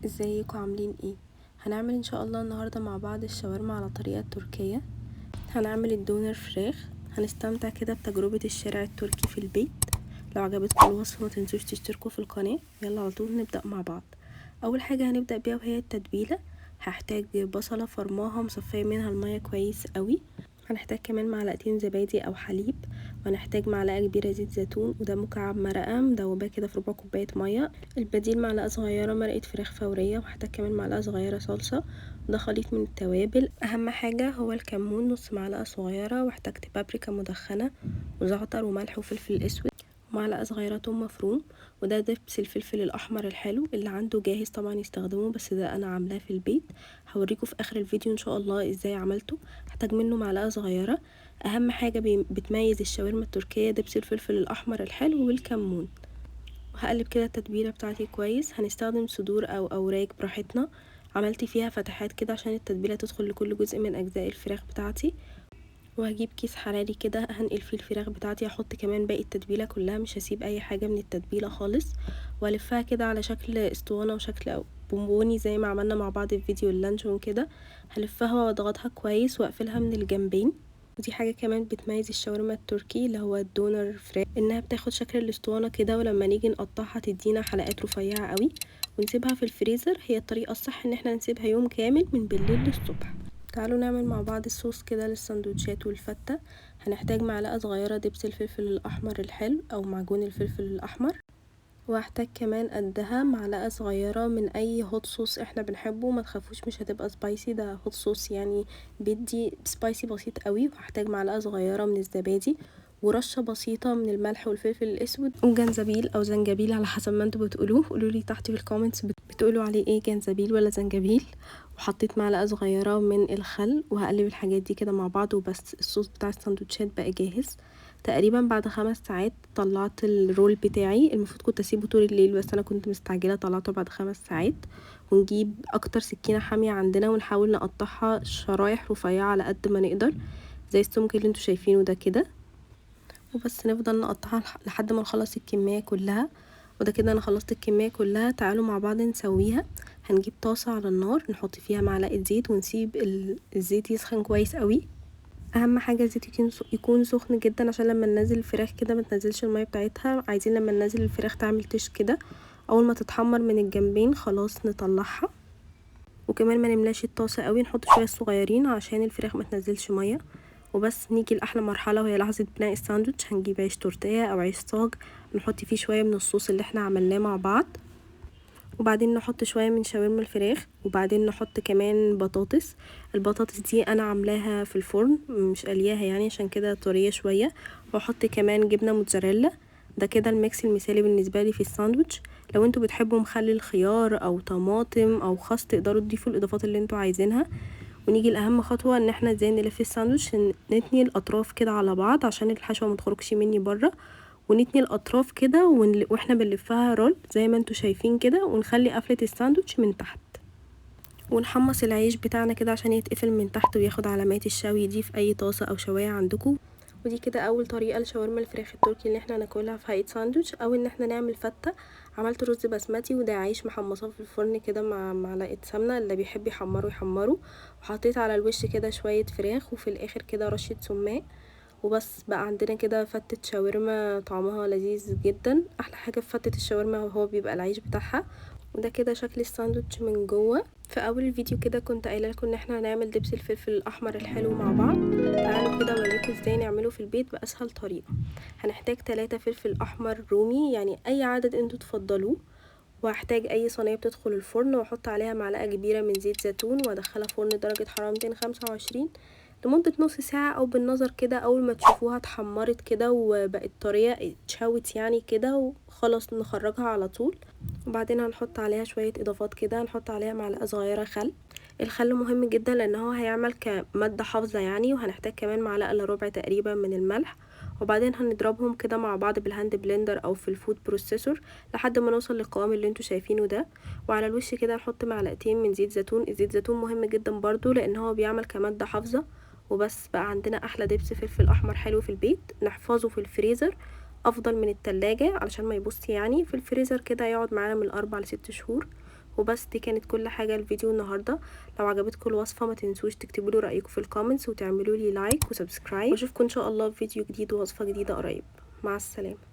ازيكم عاملين ايه؟ هنعمل ان شاء الله النهارده مع بعض الشاورما على طريقه التركيه. هنعمل الدونر فراخ، هنستمتع كده بتجربه الشارع التركي في البيت. لو عجبتكم الوصفة ما تنسوش تشتركوا في القناة. يلا على طول نبدا مع بعض. اول حاجة هنبدا بيها وهي التتبيله. هحتاج بصله فرماها مصفيه منها المية كويس قوي، هنحتاج كمان معلقتين زبادي او حليب، وهنحتاج معلقه كبيرة زيت زيتون، وده مكعب مرقه مدوباه كده في ربع كوباية مية، البديل معلقه صغيرة مرقه فراخ فورية، وهحتاج كمان معلقه صغيرة صلصه، ده خليط من التوابل. اهم حاجة هو الكمون نص معلقه صغيرة، واحتاجت بابريكا مدخنه وزعتر وملح وفلفل اسود، ومعلقة صغيرة توم مفروم، وده دبس الفلفل الاحمر الحلو اللي عنده جاهز طبعا يستخدمه، بس ده انا عاملاه في البيت، هوريكم في اخر الفيديو ان شاء الله ازاي عملته. هحتاج منه معلقه صغيرة. اهم حاجة بتميز الشاورما التركية دبس الفلفل الاحمر الحلو والكمون. وهقلب كده التتبيله بتاعتي كويس. هنستخدم صدور او اوراق براحتنا، عملت فيها فتحات كده عشان التتبيله تدخل لكل جزء من اجزاء الفراخ بتاعتي. وهجيب كيس حراري كده هنقل فيه الفراخ بتاعتي، هحط كمان باقي التتبيله كلها، مش هسيب اي حاجة من التتبيله خالص، والفها كده على شكل اسطوانة وشكل بونبوني زي ما عملنا مع بعض في فيديو اللانشون كده. هلفها واضغطها كويس واقفلها من الجنبين. ودي حاجة كمان بتميز الشاورما التركي اللي هو الدونر فراخ، انها بتاخد شكل الاسطوانة كده، ولما نيجي نقطعها تدينا حلقات رفيعة قوي. ونسيبها في الفريزر. هي الطريقة الصح ان احنا نسيبها يوم كامل من بالليل للصبح. تعالوا نعمل مع بعض الصوص كده للسندوتشات والفتة. هنحتاج معلقة صغيرة دبس الفلفل الأحمر الحلو أو معجون الفلفل الأحمر، وهحتاج كمان قدها معلقة صغيرة من أي hot sauce احنا بنحبه. ما تخافوش مش هتبقى spicy، ده hot sauce يعني بيدي spicy بسيط قوي. وهحتاج معلقة صغيرة من الزبادي، ورشة بسيطة من الملح والفلفل الأسود، وجنزبيل أو زنجبيل على حسب ما انتوا بتقولوه. قولولي تحت في ال comments بتقولوا عليه ايه، جنزبيل ولا زنجبيل. وحطيت معلقة صغيرة من الخل، وهقلب الحاجات دي كده مع بعض. وبس الصوص بتاع السندوتشات بقى جاهز. تقريبا بعد 5 ساعات طلعت ال roll بتاعي. المفروض كنت اسيبه طول الليل بس انا كنت مستعجلة، طلعته بعد 5 ساعات. ونجيب اكتر سكينة حامية عندنا ونحاول نقطعها شرايح رفيعة على قد ما نقدر، زي السمك اللي انتوا شايفينه ده كده. وبس نفضل نقطعها لحد ما نخلص الكمية كلها. وده كده انا خلصت الكمية كلها. تعالوا مع بعض نسويها. هنجيب طاسة على النار نحط فيها معلقة زيت، ونسيب الزيت يسخن كويس قوي. اهم حاجة الزيت يكون سخن جدا، عشان لما ننزل الفراخ كده ما تنزلش المية بتاعتها. عايزين لما ننزل الفراخ تعمل تش كده، اول ما تتحمر من الجنبين خلاص نطلعها. وكمان ما نملاش الطاسة قوي، نحط شوية صغيرين عشان الفراخ ما تنزلش مية. وبس نيجي لأحلى مرحلة وهي لحظة بناء الساندوتش. هنجيب عيش تورتيه أو عيش صاج، نحط فيه شوية من الصوص اللي احنا عملناه مع بعض، وبعدين نحط شوية من شاورما الفراخ، وبعدين نحط كمان بطاطس. البطاطس دي أنا عاملاها في الفرن مش قلياها يعني، عشان كده طرية شوية. واحط كمان جبنة موتزاريلا. ده كده ال mix المثالي بالنسبة لي في الساندوتش. لو انتوا بتحبوا مخلل خيار أو طماطم أو خس تقدروا تضيفوا الإضافات اللي انتوا عايزينها. ونيجي لأهم خطوة، ان احنا ازاي نلف الساندوتش. نتني الأطراف كده على بعض عشان الحشوة ما تخرجش مني بره، ونتني الأطراف كده واحنا بنلفها roll زي ما انتوا شايفين كده، ونخلي قفلة الساندوتش من تحت، ونحمص العيش بتاعنا كده عشان يتقفل من تحت وياخد علامات الشوي دي في اي طاسة او شواية عندكم. ودي كده اول طريقة لشاورما الفراخ التركي اللي احنا ناكلها في هيئة ساندوتش، او ان احنا نعمل فتة. عملت رز بسمتي، وده عيش محمصاه في الفرن كده مع معلقة سمنة، اللي بيحب يحمره يحمره. وحطيت على الوش كده شوية فراخ، وفي الاخر كده رشة سماق. وبس بقى عندنا كده فتة شاورما طعمها لذيذ جدا. احلى حاجة في فتة الشاورما هو بيبقى العيش بتاعها. وده كده شكل الساندوتش من جوه. في اول الفيديو كده كنت قايله لكم ان احنا هنعمل دبس الفلفل الاحمر الحلو مع بعض. تعالوا كده اوريكم ازاي نعمله في البيت باسهل طريقه. هنحتاج 3 فلفل احمر رومي، يعني اي عدد انتوا تفضلوه. وهحتاج اي صينية بتدخل الفرن، واحط عليها معلقه كبيرة من زيت زيتون، وادخلها فرن درجه حرارة 225 لمدة نص ساعة او بالنظر كده. اول ما تشوفوها اتحمرت كده وبقت طرية اتشوت يعني كده، وخلاص نخرجها على طول. وبعدين هنحط عليها شوية اضافات كده. هنحط عليها معلقه صغيرة خل. الخل مهم جدا لان هو هيعمل كمادة حافظه يعني. وهنحتاج كمان معلقه الا ربع تقريبا من الملح. وبعدين هنضربهم كده مع بعض بال hand blender او في ال food processor لحد ما نوصل للقوام اللي انتوا شايفينه ده. وعلى الوش كده نحط معلقتين من زيت زيتون. الزيت زيتون مهم جدا برضو لان هو بيعمل كمادة حافظه. وبس بقى عندنا احلى دبس فلفل احمر حلو في البيت. نحفظه في الفريزر افضل من التلاجة علشان ما يبص يعني. في الفريزر كده يقعد معانا من 4 ل6 شهور. وبس، دي كانت كل حاجة الفيديو النهاردة. لو عجبتكم الوصفة ما تنسوش تكتبوا لي رأيكم في ال comments وتعملوا لي like و subscribe، واشوفكم ان شاء الله في فيديو جديد ووصفة جديدة قريب. مع السلامة.